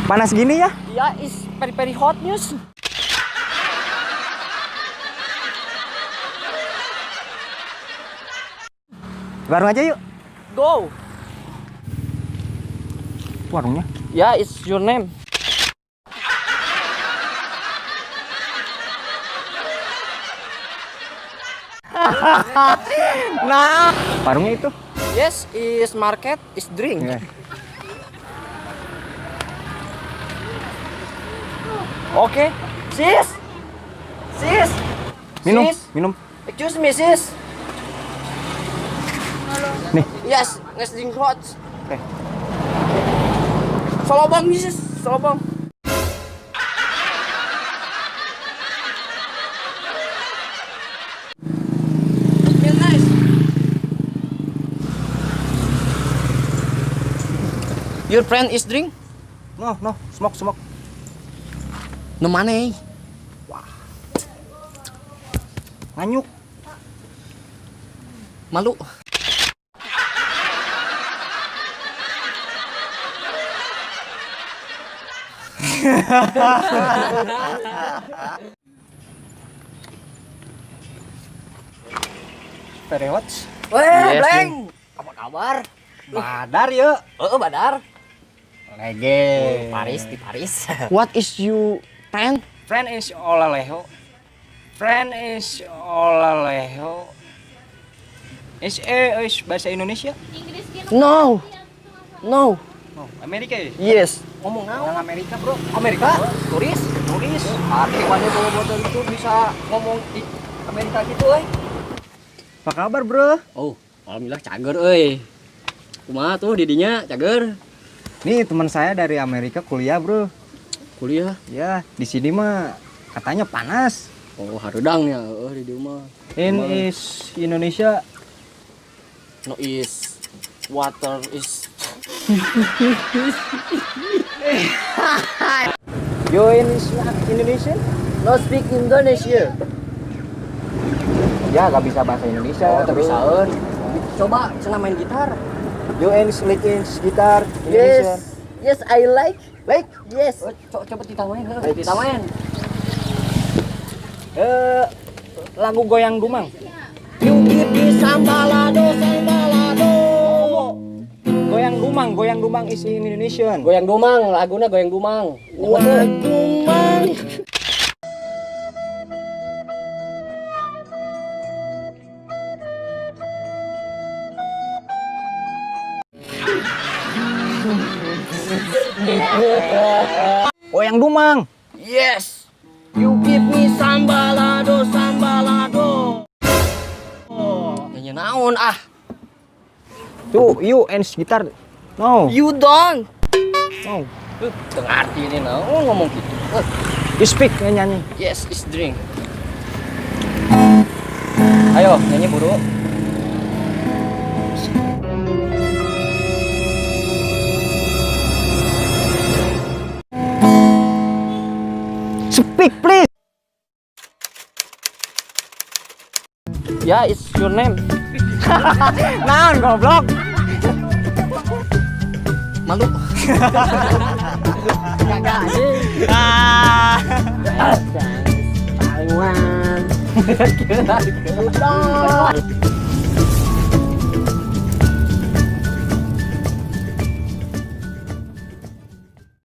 Panas gini ya? Ya, is very very hot news. Warung aja yuk. Go. Warungnya. Ya, it's your name. Nah, warungnya itu. Yes, is market, is drink. Iya. Oke. Sis. Sis. Minum, Sis. minum. Excuse me, sis. Nih. Yes, nges drink hot. Oke. Solobong, sis. Solobong. Feel nice. Your friend is drink? No, no, smoke, smoke. No money. Nganyuk. Malu. Very hot. Weh, Yes, Bleng. Apa kabar? Badar yuk. Oh, Badar. Lege. Paris di Paris. What is you friend? Friend is olaleho. Friend is olaleho. Is is bahasa Indonesia? No. No. Oh, Amerika ya? Yes. Ngomong naon? Orang Amerika, Bro. Amerika? Turis? Turis. Arti mana bawa botol itu bisa ngomong di Amerika gitu, euy. Apa kabar, Bro? Oh, alhamdulillah cager euy. Kumaha tuh didinya cager? Nih teman saya dari Amerika kuliah, Bro. Kuliah. Ya, di sini mah katanya panas. Oh, hareudang ya heueuh di dieu mah. In is Indonesia. No is water is You in is Indonesian? no speak Indonesia. Ya, gak bisa bahasa Indonesia. Oh, teu bro. bisaeun. Coba cenah main gitar. You in is like in gitar Indonesian. Yes. Yes, I like. Like? Yes. Oh, coba tita main, heuh, tita main. Lagu Goyang Dumang. You give me sambalado, sambalado. Goyang Dumang is in Indonesian. Goyang Dumang, laguna Goyang Dumang. Wah, dumang. Goyang Dumang. Yes. You give me sambalado, sambalado. Oh, nyanyi naon ah? Tuh, you and gitar. No. You don't. No. Teu ngarti ini naon ngomong gitu. You speak nyanyi. Yes, is drink. Ayo, nyanyi buru. Speak please. Ya, it's your name. Naon goblok. Malu. Kagak anjing. Ah. Taiwan.